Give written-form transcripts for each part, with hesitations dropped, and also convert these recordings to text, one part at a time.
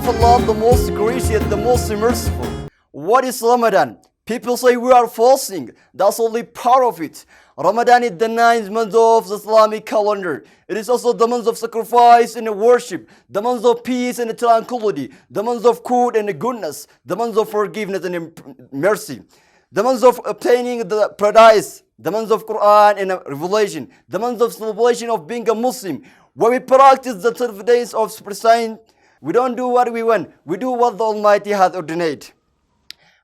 Allah, the most gracious, the most merciful. What is Ramadan? People say we are fasting. That's only part of it. Ramadan is the 9th month of the Islamic calendar. It is also the month of sacrifice and worship, the month of peace and tranquility, the month of good and goodness, the month of forgiveness and mercy, the month of obtaining the paradise, the month of Quran and revelation, the month of celebration of being a Muslim. When we practice the 12 days of fasting, we don't do what we want. We do what the Almighty has ordained.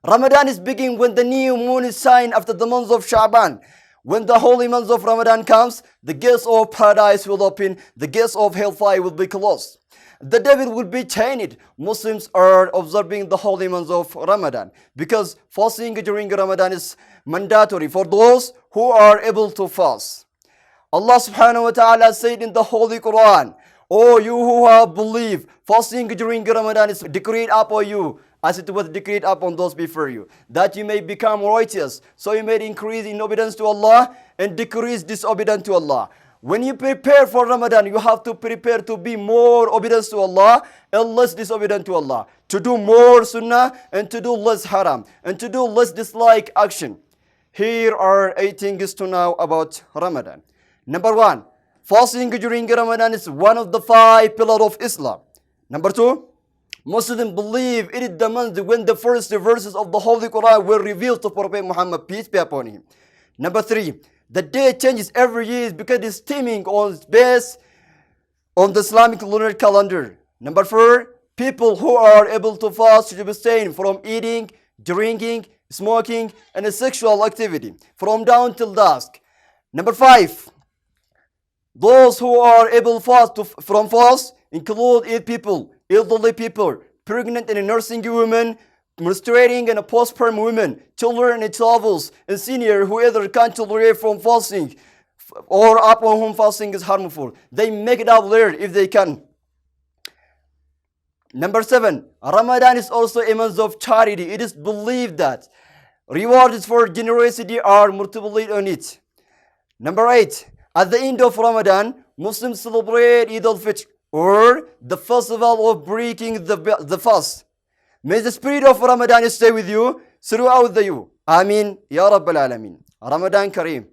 Ramadan is beginning when the new moon is signed after the month of Sha'ban. When the holy month of Ramadan comes, the gates of paradise will open, the gates of hellfire will be closed. The devil will be chained. Muslims are observing the holy month of Ramadan because fasting during Ramadan is mandatory for those who are able to fast. Allah subhanahu wa ta'ala said in the Holy Quran, "O you who have believed, fasting during Ramadan is decreed upon you, as it was decreed upon those before you, that you may become righteous, so you may increase in obedience to Allah and decrease disobedience to Allah." When you prepare for Ramadan, you have to prepare to be more obedience to Allah and less disobedient to Allah, to do more sunnah and to do less haram, and to do less dislike action. Here are 8 things to know about Ramadan. Number 1, fasting during Ramadan is one of the 5 pillars of Islam. Number 2, Muslims believe it is the month when the first verses of the Holy Quran were revealed to Prophet Muhammad, peace be upon him. Number 3, the day changes every year because it's stemming on based on the Islamic lunar calendar. Number 4, people who are able to fast should abstain from eating, drinking, smoking, and sexual activity from dawn till dusk. Number 5, those who are able from fast include ill people, elderly people, pregnant and nursing women, menstruating and postpartum women, children and travels, and senior who either can't tolerate from fasting or upon whom fasting is harmful. They make it up there if they can. Number 7, Ramadan is also a month of charity. It is believed that rewards for generosity are multiplied on it. Number 8, at the end of Ramadan, Muslims celebrate Eid al-Fitr, or the festival of breaking the fast. May the spirit of Ramadan stay with you throughout the year. Ameen. Ya Rabbal Alameen. Ramadan Kareem.